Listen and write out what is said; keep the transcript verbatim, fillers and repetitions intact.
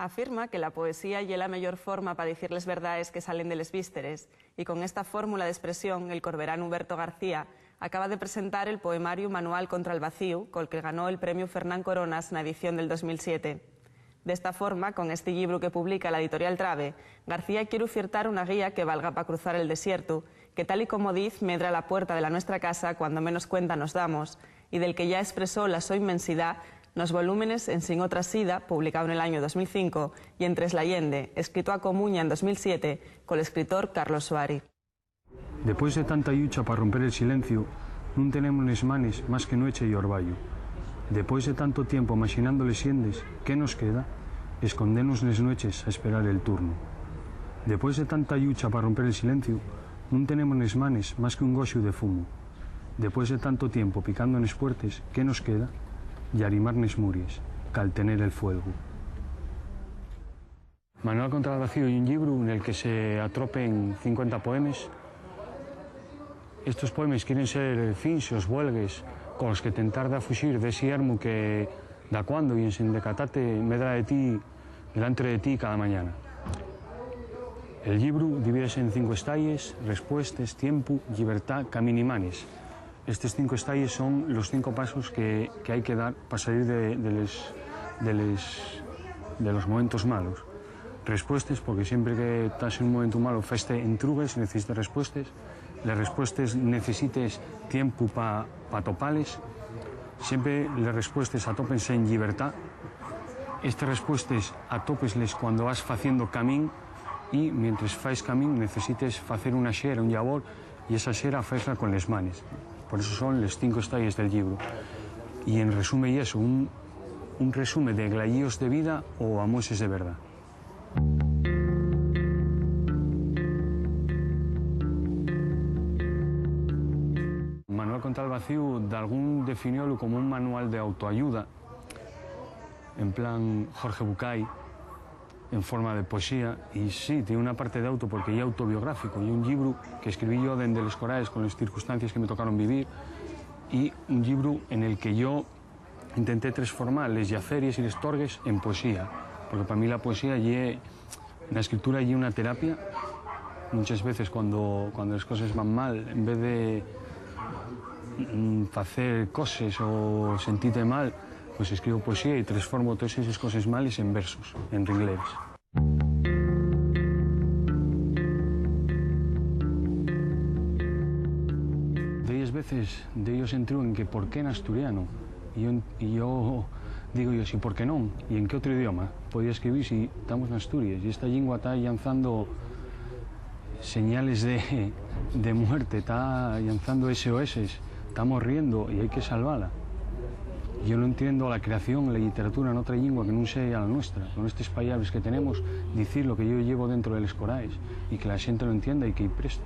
Afirma que la poesía ye la meyor forma pa dicir les verdaes que salen de les vísceres, y con esta fórmula d'espresión, el corberanu Berto García acaba de presentar el poemariu Manual contra el vacíu, col que ganó el Premiu Fernán Coronas na edición del dos mil siete. D'esta forma, con esti llibru que publica la editorial Trabe, García quier ufiertar una guía que valga pa cruzar el desiertu, que, tal y como diz, medra a la puerta de la nuestra casa cuando menos cuenta nos damos, y del que ya espresó la so inmensidá nos volúmenes En Sin Otra Sida, publicao nel añu dos mil cinco, y Entre la Llende, escrito a comuña en dos mil siete col escritor Carlos Suari. Depués de tanta llucha pa romper el silenciu, nun tenemos nes manes más que nueche y orbayu. Depués de tanto tiempo maxinando les siendes, ¿qué nos queda? Escondenos nes nueches a esperar el turnu. Depués de tanta llucha pa romper el silenciu, nun tenemos nes manes más que un goxu de fumu. Depués de tanto tiempo picando nes puertes, ¿qué nos queda? Llaremar nes muries, caltener el fuelgu. Manual contra el vacíu ye un llibru nel que se atropen cincuenta poemes. Estos poemes quieren ser finxos, buelgues, colos que tentar d'afuxir d'esi ermu que, dacuando y ensin decatate, medra de ti, delantre de ti cada mañana. El llibru divídese en cinco estalles: respuestes, tiempu, llibertá, camín y manes. Estes cinco estalles son los cinco pasos que, que hai que dar pa salir de, de les, de les, de los momentos malos. Respuestes, porque siempre que tas en un momentu malo, faes-te entrugues, necesites respuestes. Les respuestes necesites tiempu pa, pa atopales. Siempre les respuestes atópense en llibertá. Estes respuestes atópesles cuando vas faciendo camín, y mientres faes camín necesites facer una xera, un llabor, y esa xera faesla con les manes. Por eso son les cinco estalles del llibru. Y en resume ye eso, un, un resume de glayíos de vida o amueses de verdá. Manual contra el vacíu, dalgún definiólu como un manual de autoayuda, en plan Jorge Bucay, en forma de poesía. Y sí, tien una parte d'auto, porque ye autobiográfico, ye un llibru que escribí yo dende les Coraes, con les circunstancies que me tocaron vivir, y un llibru en el que yo intenté tresformar les llaceries y les torgues en poesía, porque pa mí la poesía ye, la escritura ye una terapia. Munches veces cuando, cuando les coses van mal, en vez de, mm, facer coses o sentite mal, pues escribo poesía y tresformo toes eses coses males en versos, en ringleres. Delles veces, dellos entrúen que por qué n'asturianu, y yo, y yo digo yo, si por qué non, y en qué otru idioma podía escribir si tamos n'Asturies, y esta llingua ta llanzando señales de, de muerte, ta llanzando S O S, ta morriendo y hai que salvala. Yo non entiendo la creación, la lliteratura n'otra llingua que nun sea la nuestra, con estes pallabres que tenemos, dicir lo que yo llevo dentro de les Coraes y que la xente lo entienda y que-y preste.